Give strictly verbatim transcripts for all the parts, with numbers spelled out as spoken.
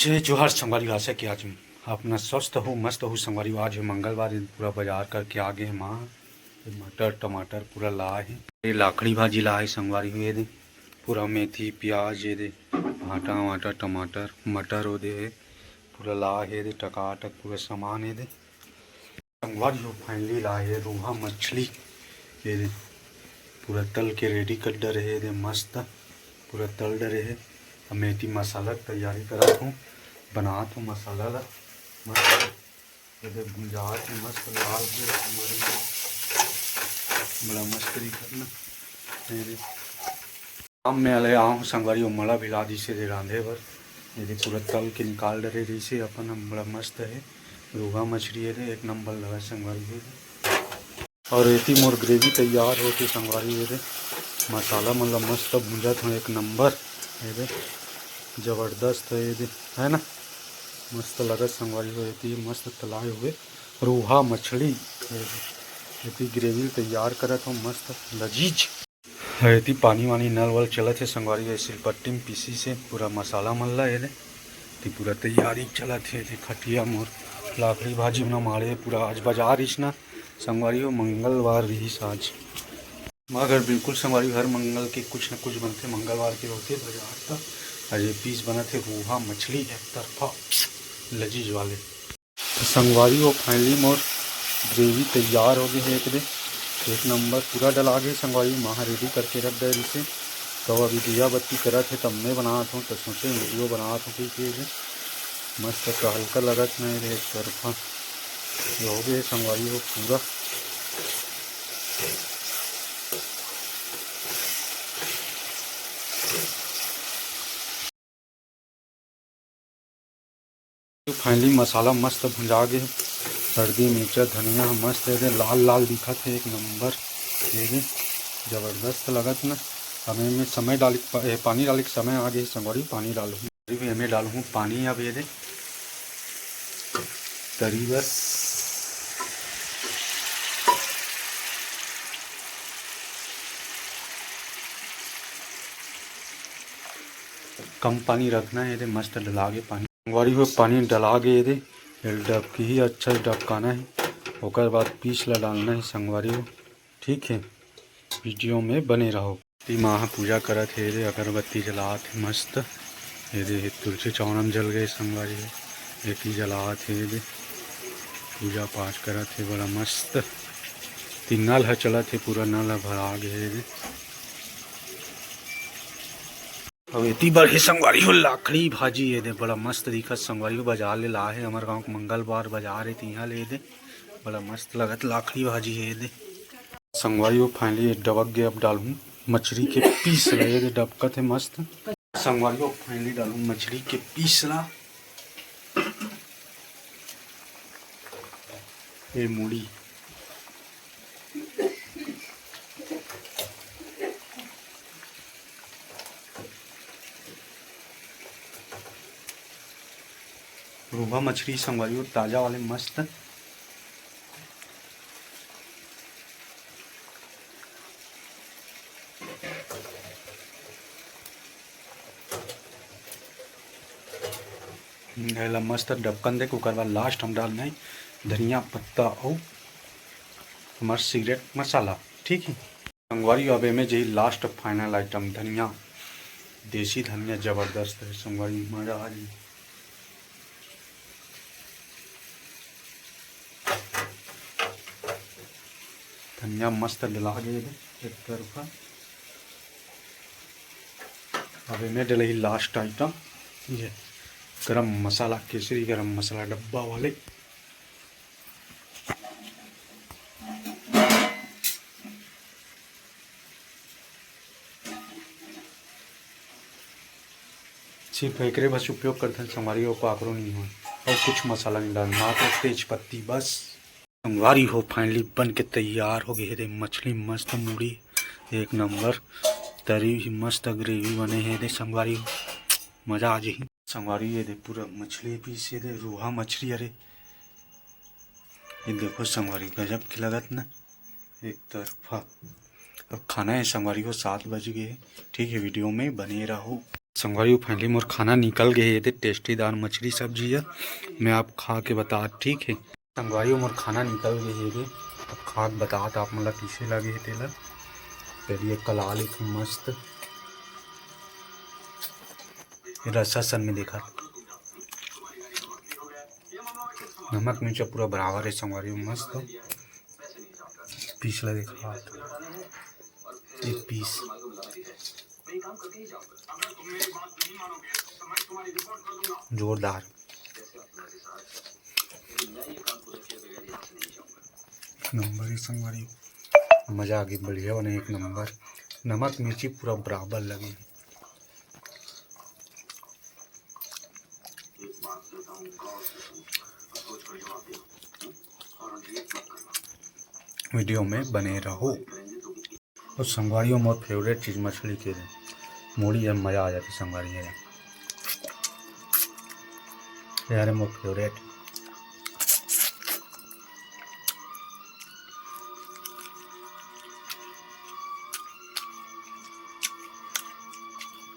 जय जोहार संगवारी हो, आशा कि आज अपना स्वस्थ हो, मस्त हो संगवारी हो। आज हे मंगलवार, पूरा बाजार करके आ गे हे माँ। ये मटर टमाटर पूरा लाए हे, ये लाखड़ी भाजी लाए हे संगवारी हो। ये दे पूरा मेथी प्याज, ये दे भाटा वाटा टमाटर मटर ओ दे हे, पूरा लाए हे। ये दे टकाटक पूरा सामान हे। ये दे संगवारी हो, finally लाए हे रोहा मछली। ये दे, पूरा तल के ready कर डरे हे, ये दे मस्त पूरा तल डरे हे। अब मैं एती मसाला के तैयारी करत हूँ, बनात हूँ मसाला ला। मस्त ये दे भुंजात हे, मस्त लाल हे, बड़ा मस्त दिखत ना। ये दे अब मैं ले आऊँ संगवारी, वो मला भिला दिसे दे रांधे बर। ये दे पूरा तल के निकाल डरे रहिसे अपन, हम बड़ा मस्त हे। रोहा मछली हे दे, एक नंबर लगा संगवारी हे दे। और एती मोर gravy तैयार होके संगवारी हे दे, मसाला मन ला मस्त भूंजत हूँ, एक नंबर। ये दे जबरदस्त हे ये दे, है ना, मस्त लगत संगवारी हो। एती मस्त तलाए हुए रोहा मछली, ये दे, एती gravy तैयार करत हूँ मस्त लजीज। एती पानी वानी नल वल चलत हे संगवारी, ये सिलपट्टी में पीसिस हे पूरा मसाला मन ला। ये दे, एती पूरा तैयारी चलत हे। ये दे खटिया मोर लाखड़ी भाजी बना मारे हे पूरा, आज बाजार रहिस ना संगवारी हो, मंगलवार रहिस आज। मगर बिल्कुल संगवारी, हर मंगल के कुछ न कुछ बनथे, मंगलवार के होथे बाजार। त आज ये piece बनत हे रोहा मछली एक तरफा लजीज वाले। तो संगवारी हो, finally मोर gravy तैयार हो गए हे। एक दे एक नंबर पूरा डला गए संगवारी, माँ ready करके रख दे रिसे। तो अभी दिया बत्ती करत हे, तब मैं बनात हूँ, तो सोचे video बनात हूँ कि, कि मस्त तो हल्का लगत नहीं रहे एक तरफा। ये हो गए संगवारी हो पूरा। तो finally मसाला मस्त भुंजा गे हे। हल्दी, मिर्चा, धनिया ह मस्त हे, लाल लाल दिखत हे, एक नंबर। ये दे जबरदस्त लगत ना। अब एमे समय डाले, प-, ए, पानी डाले के समय आ गे हे संगवारी, पानी डालहूँ। अभी एमे डालहूँ पानी। अब ये दे तरी बर कम पानी रखना हे, ये दे मस्त डला गे पानी। संगवारी हो, पानी डला गे ये दे, ये डबकी ही अच्छा से डबकाना हे, ओकर बाद piece ला डालना हे संगवारी हो। ठीक हे, video में बने रहो। ती माँ ह पूजा करत हे रे, अगरबत्ती जलात हे मस्त। ये दे, ये तुलसी चौरम जल गए संगवारी हो, एती जलात हे रे, पूजा पाठ करत हे बड़ा मस्त। ती नल ह चलत हे, पूरा नल ह भरा गे हे रे। अब एती बर हे संगवारी हो लाखड़ी भाजी, ये दे बड़ा मस्त दिखत संगवारी हो, बाजार ले लाए हे, हमर गाँव के मंगलवार बाजार हे, तिहाँ ले दे बड़ा मस्त लगत लाखड़ी भाजी हे दे। संगवारी हो, finally ये डबक गे, अब डालहूँ मछली के piece ला, ये दे डबकत हे मस्त। संगवारी हो, finally डालहूँ मछली के piece ला। ये मूड़ी। रोहा मछली संगवारी हो, ताजा वाले मस्त। एला मस्त डबकन दे, ओकर बाद last हम डालना हे धनिया पत्ता अउ हमर secret मसाला। ठीक हे संगवारी, अब एमे जही last final item धनिया, देसी धनिया जबरदस्त हे संगवारी, मजा आ जाही। धनिया मस्त डला गे हे एक तरफा। अब एमे डलही last item, ये गरम मसाला, केसरी गरम मसाला डब्बा वाले। सिर्फ एकरे बस उपयोग करथन संगवारी हो, काकरो नहीं होय। अउ कुछ मसाला नहीं डालना, मात्र तेज पत्ती बस। संगवारी हो, finally बन के तैयार हो गए हे रे मछली, मस्त मूड़ी, एक नंबर। तरी भी मस्त, gravy बने हे रे संगवारी हो, मजा आ जाही। संगवारी ये दे पूरा मछली piece, ये दे रोहा मछली, अरे ये देखो संगवारी, गजब के लगत ना एक तरफा। अब खाना हे संगवारी हो, सात बज गए हे। ठीक हे, video में बने रहो। संगवारी हो, finally मोर खाना निकल गे हे, एदे tasty दार मछली सब्जी हे। मैं आप खा के बता, ठीक है संगवारी हो, मोर खाना निकल गे हे एदे। अब खा के बतात आप मन ला कइसे लगे हे तेला। चलिए कला लेथन मस्त रसा सन में देखा। नमक मिर्चा पूरा बराबर है संगवारी हो, मस्त। पीस ला देखा, एक पीस जोरदार। नंबर ही संगवारी, मजा आ गई, बढ़िया बने, एक नंबर। नमक मिर्ची पूरा बराबर लगे। वीडियो में बने रहो। तो संगवारी हो, मोर favourite चीज़ मछली के रे, मूड़ी है, मज़ा आ जाती संगवारी है। यार मोर favourite।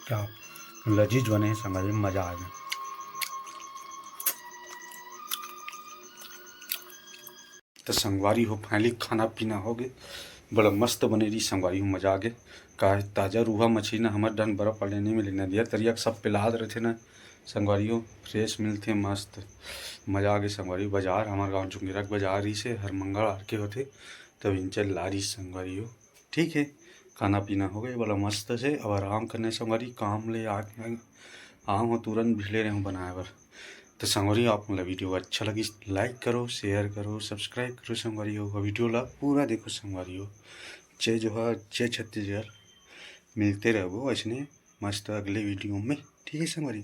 क्या लजीज बने हे संगवारी, मज़ा आ गया। तो संगवारी हो, finally खाना पीना हो गए, बड़ा मस्त बने रही संगवारी हो, मज़ा आ गए। का ताज़ा रूहा मछली ना हमर डहन बर्फ वाले नहीं मिले, नदिया तरिया के सब पिलात रहते ना संगवारी हो, fresh मिलते मस्त। मज़ा आ गए संगवारी हो। बाजार हमारे गाँव चुंगेरा के बाजार रही से हर मंगलवार के होते, तब इंचल ला रही संगवारी हो। ठीक है, खाना पीना हो गए, बड़ा मस्त से अब आराम करने संगवारी, काम ले आ आम हो तुरंत भिड़े रहे बनाए बर। तो संगवारी हो, आप मन ला वीडियो अच्छा लगी, like करो, share करो, subscribe करो संगवारी हो, वीडियो ला पूरा देखो संगवारी हो। जय जोहार, जय छत्तीसगढ़। मिलते रहबो ऐसने मस्त अगले वीडियो में, ठीक है संगवारी।